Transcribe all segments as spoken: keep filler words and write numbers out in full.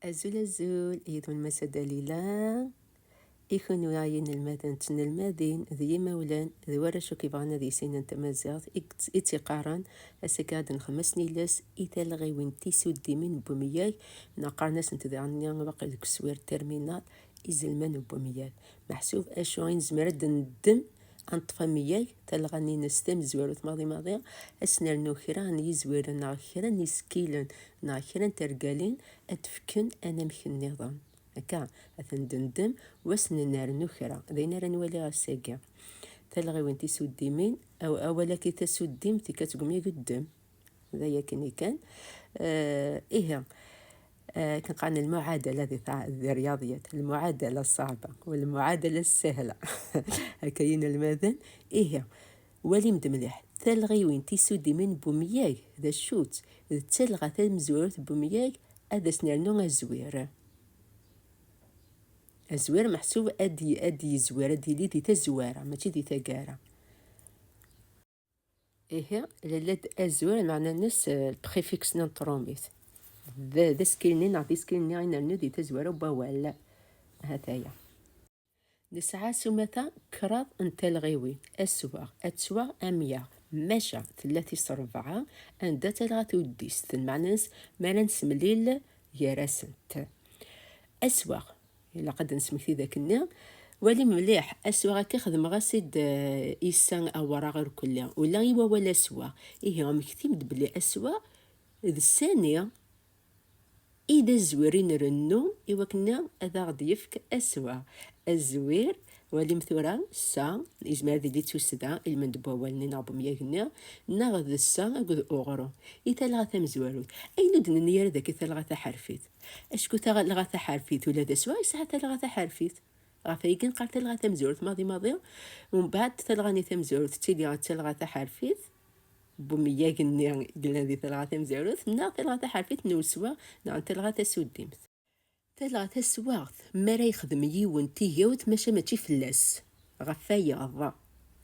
Azul, azul, yid-wen Massa Dalila. I kunwi ay inelmaden d tnelmadin, d yimawlan, d warrac akk yebɣan ad issinen tamaziɣt, i tt-, i tt-iqqaren, ass-agi ad nxemmem ass n iles i talɣiwin tisuddimin n wemyag, neɣ qqaren-asent daɣen-nni waqil deg uswir terminal, izelman n wemyag. Meḥsub acu i nezmer ad d-neddem, ad neṭṭef amyag, talɣa-nni-ines tamezwarut maḍi maḍi, ad s-nernu kra n yizwiren neɣ kra n yisekkilen neɣ kra n tergalin ad d-fken anamek nniḍen. Akka, ad ten-d-neddem, u ad sen-nernu kra. D ayen ara nwali ass-agi. Talɣiwin tisuddimin, aw-, awal-agi tasuddimt, yekka-d seg umyag uddem. D aya kan i kan. Eh, ihi, eh, akken qqaren lmuɛadala di ta-, di ryaḍiyat, lmuɛadala ṣṣɛba, u lmuɛadala ssahla. Akka i yinelmaden. Ihi, walim-d mliḥ. Talɣiwin tisuddimin n wemyag, d acu-tt? D talɣa tamezwarut n wemyag, ad as-nernu azwir. Azwir meḥsub ad y-, ad yezwir, ad yili di tazwara, mačči di taggara. Ihi, lalla-d azwir, lmeɛna-nnes, eh, lprefiks-nni n trumit. D, d askil-nni neɣ d iskil-nni i nernu di tazwara n wawal. Hataya. Nesɛa s umata kraḍ n talɣiwin, aswaɣ, attwaɣ, amyaɣ, maca tella tis rebɛa anda talɣa tuddist, lmeɛna-nnes mi ara nessemlil gar-asent. Aswaɣ, ilaq ad d-nesmekti d akken-nni, walim mliḥ, aswaɣ akka xedmeɣ-as-id, eh, issa awraɣ irkelli, ula i wawal aswaɣ. Ihi, mmektim-d belli aswaɣ d sani i d azwir i nrennu i wakken ad aɣ-d-yefk aswaɣ. Azwir, walim tura, sa, yezmer ad yili d tussda, ilmend n wawal-nni neɣ n umyag-nni, neɣ d sa akked uɣrum. I talɣa tamezwarut, ayen ur d-nenni ara dagi talɣa taḥerfit. Acku talɣa taḥerfit ula d aswaɣ yesɛa talɣa taḥerfit. Ɣef wayagi neqqar talɣa tamezwarut maḍi maḍi, umbeɛd talɣa-nni tamezwarut tettili d talɣa taḥerfit, n umyag-nni i yellan di talɣa tamezwarut, neɣ talɣa taḥerfit n uswaɣ, neɣ n talɣa tasuddimt. Talɣa taswaɣt, mi ara yexdem yiwen tigawt, maca mačči fell-as, ɣef wayeḍ.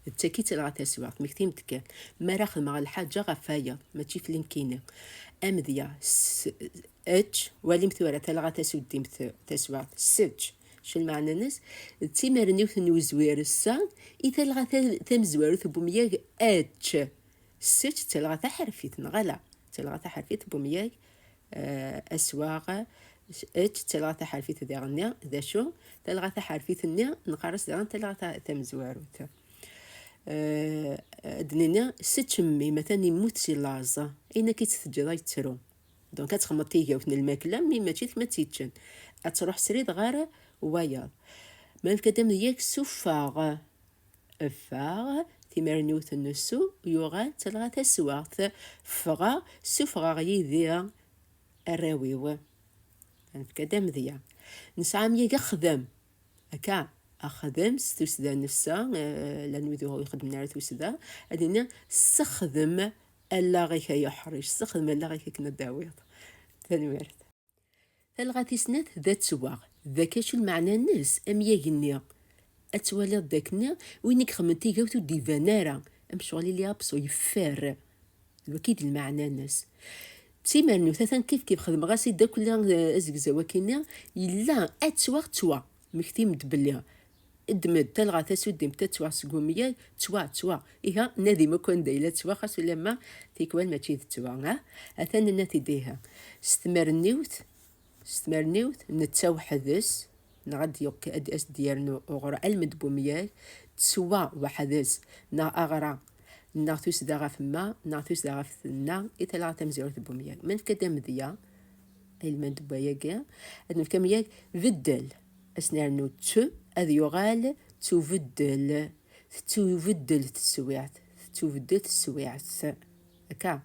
D tagi i d talɣa taswaɣt, mmektimt-d kan. Mi ara xedmeɣ lḥaǧa ɣef wayeḍ, mačči fell-i nekkini. Amedya, s-, ečč, walim tura talɣa tasuddimt taswaɣt, sečč. Acu lmeɛna-nnes? D timerniwt n uzwir ssa i talɣa ta-, tamezwarut n umyag ečč. Sečč d talɣa taḥerfit, neɣ ala? D talɣa taḥerfit n umyag, eh, aswaɣ, ečč d talɣa taḥerfit diɣen-nni, d acu? Talɣa taḥerfit-nni, neqqar-as diɣen talɣa ta-, tamezwarut. Eh, ad d-nini, sečč mmi, matan immut si laẓ. Ayen akka i tt-teǧǧiḍ ad yettru. Donc, ad txedmeḍ tigawt n lmakla, mi mačči d kemm ad tt-yeččen. Ad truḥ srid ɣer wayeḍ. Ma nefka-d amedya, suffeɣ. Ffeɣ, timerniwt n usu, yuɣal d talɣa taswaɣt. Ffɣeɣ, suffɣeɣ yid-i arraw-iw. Nefka-d amedya. Nesɛa amyag axdem. Akka, axdem s tussda nessa, eh, llan wid ur ixeddmen ara tussda, ad nini, ssexdem allaɣ-ik ay uḥric, ssexdem allaɣ-ik akken ad d-tawiḍ. Tanemmirt. Talɣa tis snat d attwaɣ. D akka acu lmeɛna-nnes, amyag-nni. Ad twaliḍ d akken win i ixedmen tigawt ur d-iban ara. Am ccɣel ili abṣu yeffer. D waki d lmeɛna-nnes. D timernut, atan kif kif xedmeɣ-as-id akk la, eh, azegzaw akkinni, yella attwaɣ ttwa. Mmektim-d belli ddem-d talɣa tasuddimt attwaɣ seg umyag, ttwa, ttwa. Iha, nadim akk anda yella ttwa, xas ulamma tikwal mačči d ttwa, ah? Atan nenna-t-id iha. S tmerniwt, s tmerniwt, netta weḥd-s, neɣ ad d-yuk-, ad d-, as-d-yernu uɣra almend n umyag, ttwa weḥd-s, neɣ aɣra, neɣ tussda ɣef ma, neɣ tussda ɣef tenna, i talɣa tamezwarut n umyag. Ma nefka-d amedya, ilmend n wayagi, ad nefk amyag, beddel, ad s-nernu ttu, ad yuɣal ttubeddel, tettubeddel teswiɛt, tettubeddel teswiɛt. Akka,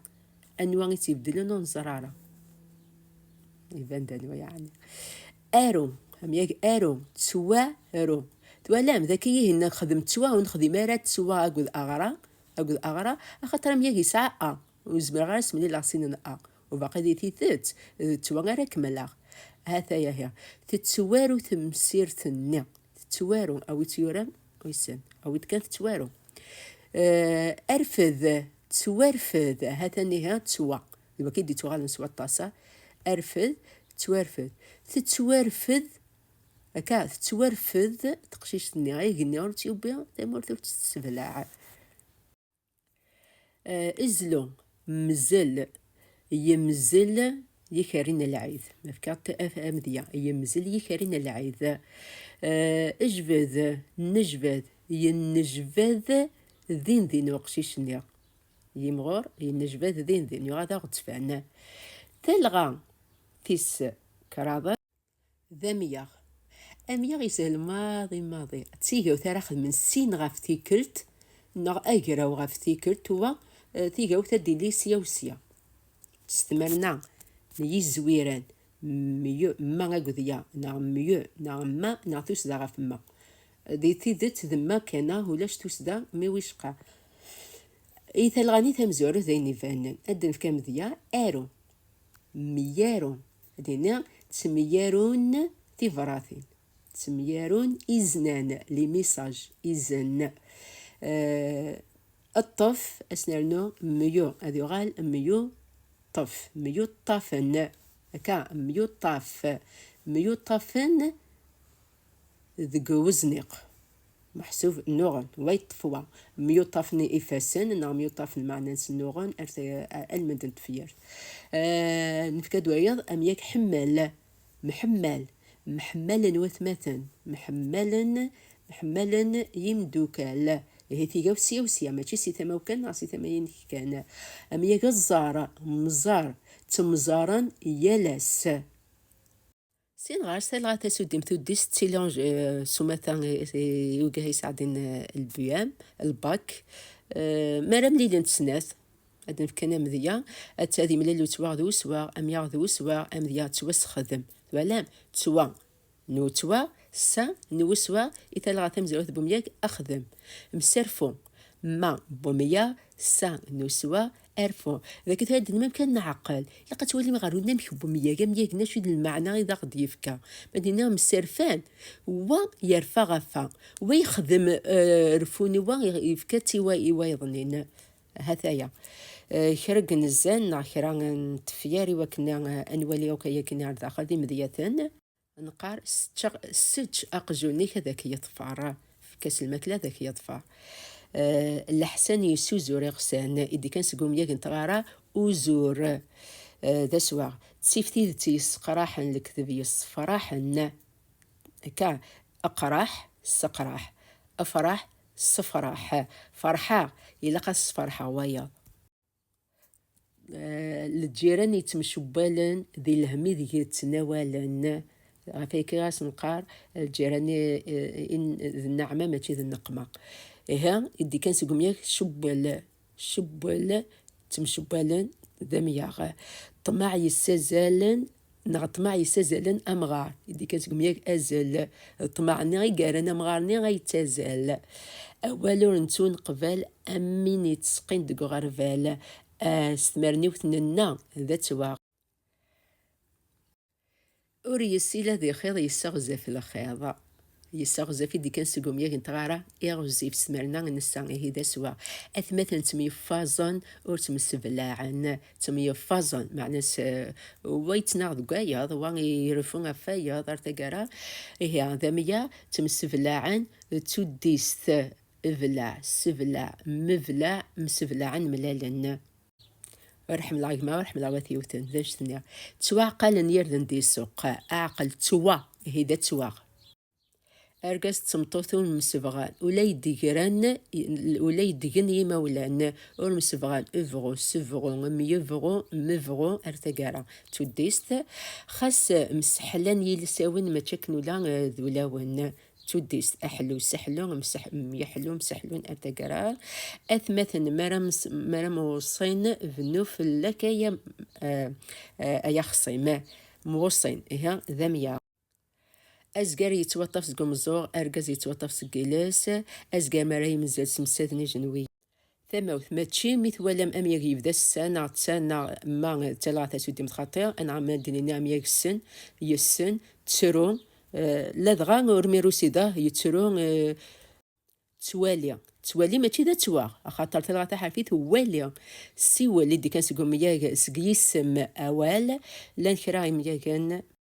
anwa i tt-ibeddlen ur neẓri ara. Iban-d anwa yeɛni. Aru, amyag aru, ttwaru. Twalam, daki ihi nexdem ttwa, ur nexdim ara ttwa akked aɣra, akked aɣra, axaṭer amyag yesɛa a. Ur zmireɣ ara ad s-mlileɣ sin n a. U baqi di tidet, d ttwa ara kemmleɣ. Hataya ihi. Tettwaru temsirt-nni. Tettwaru, a wi tt-yuran, wissen, a wi d-kan tettwaru. Eh, arfed, tettwarfed, hatan ihi ttwa. D waki d-ittuɣalen s waṭas, a. Arfed, Tettwarfed. Tettwarfed. Akka, tettwarfed teqcict-nni. Igenni ur tt-yewwi, tamurt ur tt-tesseblaɛ. Eh, izlu, mzel, yemzel yikerri n lɛid. Ma fkiɣ-t af-, amedya, yemzel yikerri n lɛid. Eh, ejbed, nejbed, yennejbed din din uqcic-nni. Yimɣur, yennejbed din din, yuɣal d aɣezzfan. Talɣa tis kraḍ. D amyaɣ. Amyaɣ yeshel maḍi maḍi. D tigawt ara xedmen sin ɣef tikkelt, neɣ agraw ɣef tikkelt, wa, eh, tigawt ad d-tili sya u sya. S tmerna n yizwiren, myu, ma akked ya, neɣ myu, neɣ ma, neɣ tussda ɣef ma. Di tidet d ma kan, ah, ulac tussda, mi wicqa. I talɣa-nni tamezwarut d ayen ibanen, ad d-nefk amedya, aru. Myaru. Ad d-nini, ttemyarun tibratin. Ttemyarun iznan, les messages, izen. Eh, ṭṭef, ad s-nernu myu, ad yuɣal myu ṭṭef, myuṭṭafen. Akka, myuṭṭaf, myuṭṭafen deg wezniq. Meḥsub nnuɣen, wa yeṭṭef wa. Myuṭṭafen ifassen, neɣ myuṭṭafen meɛna-nsen nnuɣen, ar ta-, almend n tefyirt. Eh, nefka-d wayeḍ, amyag ḥemmel, mḥemmal, mḥemmalen watmaten, mḥemmalen, mḥemmalen yimdukal. Ihi tigawt sya u sya, mačči si tama-w kan, neɣ si tama-inek kan. Amyag ẓẓar, mẓar, ttemẓaren yal ass. Sin ɣer-s talɣa tasuddimt tuddist d tilonj, eh, s umata, eh, eh, i ugaha yesɛeddin, eh, lbiyam, lbak. Eh, mi ara mlilent snat, ad d-nefk kan amedya, atta d imlal utwaɣ d uswaɣ, amyaɣ d uswaɣ, amedya ttwasexdem. Twalam? Ttwa n utwaɣ, sa n uswaɣ, i talɣa tamezwarut n umyag, axdem. Mserfu, ma n umyaɣ, sa n uswaɣ, arfu. Dagi tura d-nemmam kan neɛqel. Ilaq ad twalim ɣer unamek n umyag, amyag n acu i d lmeɛna i d aɣ-d-yefka. Ma d-nniɣ mserfan, wa yerfa ɣef a, wa yexdem, eh, rfu n wa, yefka-tt i wa, i wayeḍnin. Hataya. Eh, kra n yinzan neɣ kra n tefyar i wakken, eh, ad nwali akk ayagi ar daxel d imedyaten. Neqqar, sečč, sečč aqjun-ik ad ak-yeḍfer. Efk-as lmakla ad ak-yeḍfer. Eh, leḥsan yessuzur iɣsan, i d-ikkan seg umyag n tɣara, uzur. Eh, d aswaɣ. Ttif tidet yesseqraḥen, lekdeb yessefraḥen. Akka, aqraḥ, sseqraḥ. Afraḥ, sefraḥ. Ferḥeɣ, ilaq ad sferḥeɣ wayeḍ. Eh, lǧiran yettemcebbalen di lhemm ideg ttnawalen. Ɣef akka i as-neqqar, lǧiran i, i, i, d nneɛma mačči d nneqma. Ihi, i d-ikkan seg umyag, cebbel, cebbel, ttemcebbalen d amyaɣ. Ṭṭmeɛ yessazalen, neɣ ṭṭmeɛ yessazalen amɣar. I d-ikkan seg umyag azal. Ṭṭmeɛ-nni i yerran amɣar-nni ay yettazal. Awal ur nettuneqbal am win yettseqqin deg uɣerbal. Ah, s tmerniwt nenna, d attwaɣ. Ur yessil ad ixiḍ, yesseɣzaf lxiḍ. Yesseɣzaf i d-ikkan seg umyag n tɣara, iɣzif s tmerna nessa, ihi d aswaɣ. Atmaten ttemyeffaẓen, ur ttemseblaɛen. Ttemyeffaẓen, meɛna-s, eh, wa yettnaɣ deg wayeḍ, wa ireffu ɣef wayeḍ ar taggara. Ihi, d amya, ttemseblaɛen, d tuddist, eblaɛ, seblaɛ, meblaɛ, mseblaɛen, mlalen. Ur ḥemmleɣ gma, ur ḥemmleɣ wat yiwten, d anect-nni. Ttwaɛqalen yirden di ssuq, aɛqel ttwa, ihi d attwaɣ. Argaz d tmeṭṭut ur msebɣan, ula yedgren, ula yedgen yimawlan, ur msebɣan, ebɣu, sebɣu, myebɣu, mebɣu, ar taggara, tuddist. Xas mseḥlan yilsawen, mačči akken ula, eh, d ulawen. Tuddist, aḥlu, seḥlu, mseḥ-, myeḥlu, mseḥlun, ar taggara. Atmaten, mi ara ms-, mi ara mweṣṣin, bnu fell-ak ay am-, eh, eh, ay axṣim. Mweṣṣin, ihi, d amyaɣ. Azgar yettwaṭṭaf seg umeẓẓuɣ, argaz yettwaṭṭaf seg yiles, azgar mi ara yemzel semsaden ijenwiyen. Tamawt, mačči mi twalam amyag yebda ssa neɣ tta neɣ ma d talɣa tasuddimt xaṭi, anɛam ad d-nini amyag ssen, yessen, ttru, eh, ladɣa ur mi rusiḍa yettru, eh, ttwali, Ttwali mačči d attwaɣ, axaṭer talɣa taḥerfit wali. Siwel i d-ikkan seg umyag, seg yisem awal, llan kra imyagen